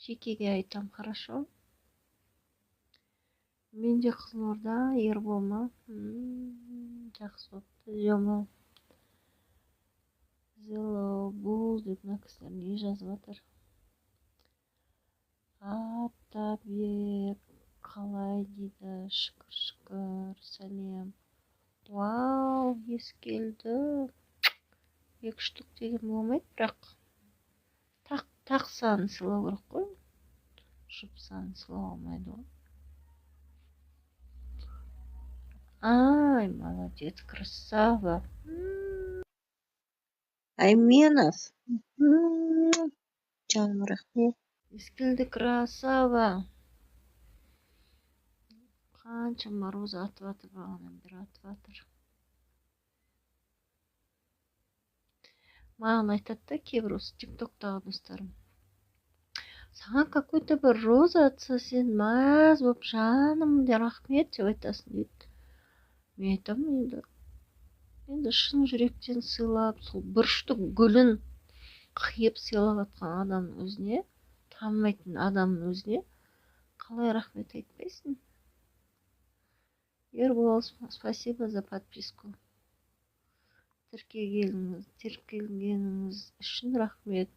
Жекеге айтам, хорошо? Мен де Қызылорда, Ербол ма? Жақсы болыпты. Зема. Зело бұл деп мына кісілер не жазып жатыр? Атабек қалай дейді? Шүкір, шүкір, сәлем. Вау, Ескелді. 2 штук деген болмайды, бірақ тақ санын сыйлау керек қой. Жұп санын сыйлауға болмайды ғой. Ай, молодец, красава. Айменов. Жаным, рахмет. Ескелді красава. Қаншама роза атып жатыр, бағанадан бері атып жатыр. Маған айтады да кейбір осы тиктоктағы достарым. Саған какой-то бір роза атса, сен мәз болып, жаным де рахмет деп айтасың дейді. Мен айтамын, енді шын жүректен сыйлап, сол бір штук гүлін қиып сыйлап жатқан адамның өзіне, танымайтын адамның өзіне қалай рахмет айтпайсың? Ербол, спасибо за подписку. Тіркелгеніңіз үшін рахмет.